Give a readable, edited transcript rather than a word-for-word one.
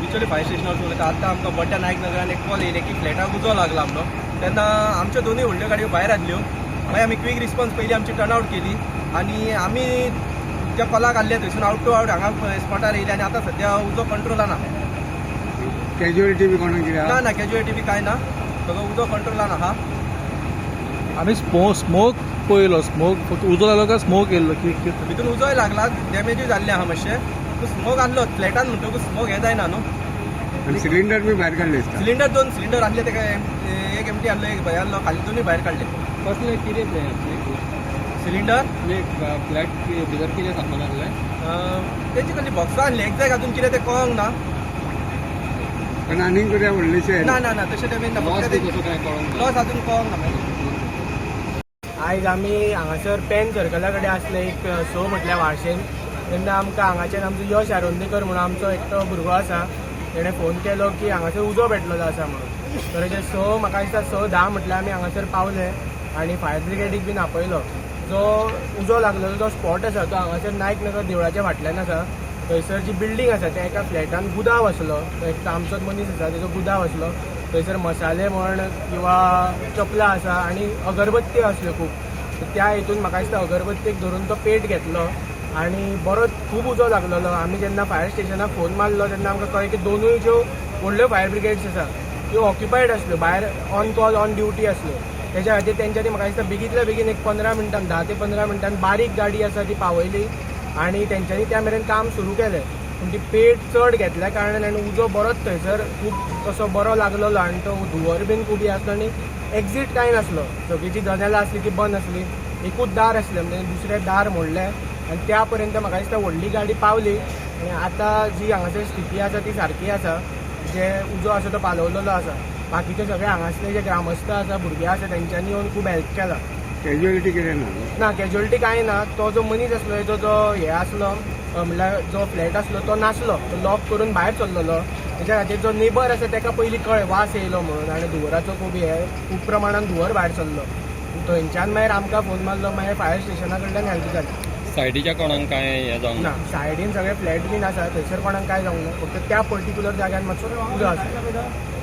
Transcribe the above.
Bicholim fire स्टेशनार उलयता. आतां आमकां बड्ड्या नायक नगरान एक कॉल येयले की फ्लॅटाक उजो लागला म्हणून. तेन्ना आमच्यो दोनूय व्हडल्यो गाडयो भायर आसल्यो. मागीर आमी क्वीक रिस्पॉन्स पयली आमची टर्न आवट केली आनी आमी ज्या कॉलाक आसले थंयसून आवट टू आवट हांगा स्पॉटार येयले आनी आतां सद्या उजो कंट्रोलान आहा. कॅज्युअलिटी बी कोणाक कितें ना. आहा? ना, कॅज्युअलिटी बी कांय ना, सगळो उजो कंट्रोलान आहा. आमी स्मोक पळयलो. स्मोक फक्त उजो लागलो काय स्मोक येयल्लो की कितें? भितून उजोय लागला, डॅमेजूय जाल्ले आहा मातशें. स्मोक आहलो फ्लॅटान म्हणटकूच स्मोक हें जायना न्हू. आनी सिलिंडर बी भायर काडले दिसता. सिलिंडर, दोन सिलिंडर आहले. तेका एक एमटी आहलो, एक भायर आहलो. खाली दोनूय भायर काडले. कसलें कितें तें? सिलिंडर. फ्लॅट भितर कितें सामान आसलें? तेंचे कडली बॉक्सां आहली. एक्झॅक्ट अजून कितें तें कळोंक ना. पण आनीक कितें व्हडलेशें? ना ना ना, तशें डॅमेज ना. लॉस फक्त बी कसो काय कळोंक ना. लॉस अजून कळोंक ना. आयज आमी हांगासर पेन सर्कला कडेन आसले एक स म्हटल्यार वार्शेन. तेन्ना आमकां हांगाच्यान आमचो यश आरोंदेकर म्हणून आमचो एकटो भुरगो आसा, तेणें फोन केलो की हांगासर उजो पेटलेलो आसा म्हणून. तर अशें स, म्हाका दिसता 6:10 म्हटल्यार आमी हांगासर पावले आनी फायर ब्रिगेडीक बीन आपयलो. जो उजो लागलेलो जो स्पॉट आसा तो हांगासर नायक नगर देवळाच्या फाटल्यान आसा. थंयसर जी बिल्डींग आसा त्या एका फ्लॅटान गुदांव आसलो. तो एकटो आमचोच मनीस आसा, तेजो गुदांव आसलो. थंयसर मसाले म्हण किंवा चपलां आसा आनी अगरबत्ती आसल्यो खूब. तर त्या हितून म्हाका दिसता अगरबत्तीक धरून तो पेट घेतलो आनी बरोच खूब उजो लागलेलो. आमी जेन्ना फायर स्टेशनाक फोन मारलो तेन्ना आमकां कळ्ळें की दोनूय ज्यो व्हडल्यो फायर ब्रिगेड्स आसा त्यो ऑक्युपायड आसल्यो, भायर ऑन कॉल, ऑन ड्युटी आसल्यो. तेज्या खातीर तेंच्यांनी म्हाका दिसता बेगींतल्या बेगीन एक 15 मिनटान, 10 ते 15 मिनटान बारीक गाडी आसा ती पावयली आनी तेंच्यांनी त्या मेरेन काम सुरू केलें. पूण ती पेट चड घेतल्या कारणान आनी उजो बरोच थंयसर खूब तसो बरो लागलेलो आनी तो धुंवर बीन खूब हें आसलो आनी एक्झीट कांय नासलो. सगळीं जी जनेलां आसली ती बंद आसली, एकूच दार आसलें. म्हणजे दुसरें दार मोडलें आनी त्या पर्यंत म्हाका दिसता व्हडली गाडी पावली. आनी आतां जी हांगासर स्थिती आसा ती सारकी आसा. जे उजो आसा तो पालवलेलो आसा. बाकीचे सगळे हांगासले जे ग्रामस्थ आसा, भुरगे आसा, तेंच्यांनी येवन खूब हेल्प केला. कॅज्युअलिटी कितें ना? ना, कॅज्युअलिटी कांय ना. तो जो मनीस आसलो, जो जो हे आसलो, म्हणल्यार जो फ्लॅट आसलो तो नासलो, तो लॉक करून भायर सरलेलो. तेच्या खातीर जो नेबर आसा तेका पयलीं कळ्ळें वास येयलो म्हणून आनी धुंवराचो खूब हे खूब प्रमाणान धुंवर भायर सरलो. थंयच्यान मागीर आमकां फोन मारलो. मागीर फायर स्टेशना कडल्यान हेल्प जाली. सायडीच्या कोणाक काय हें जावंक ना, सायडीन सगळे फ्लॅट बीन आसा, थंयसर कोणाक काय जावंक ना. फक्त त्या पर्टिक्युलर जाग्यार मातसो उजो आसा.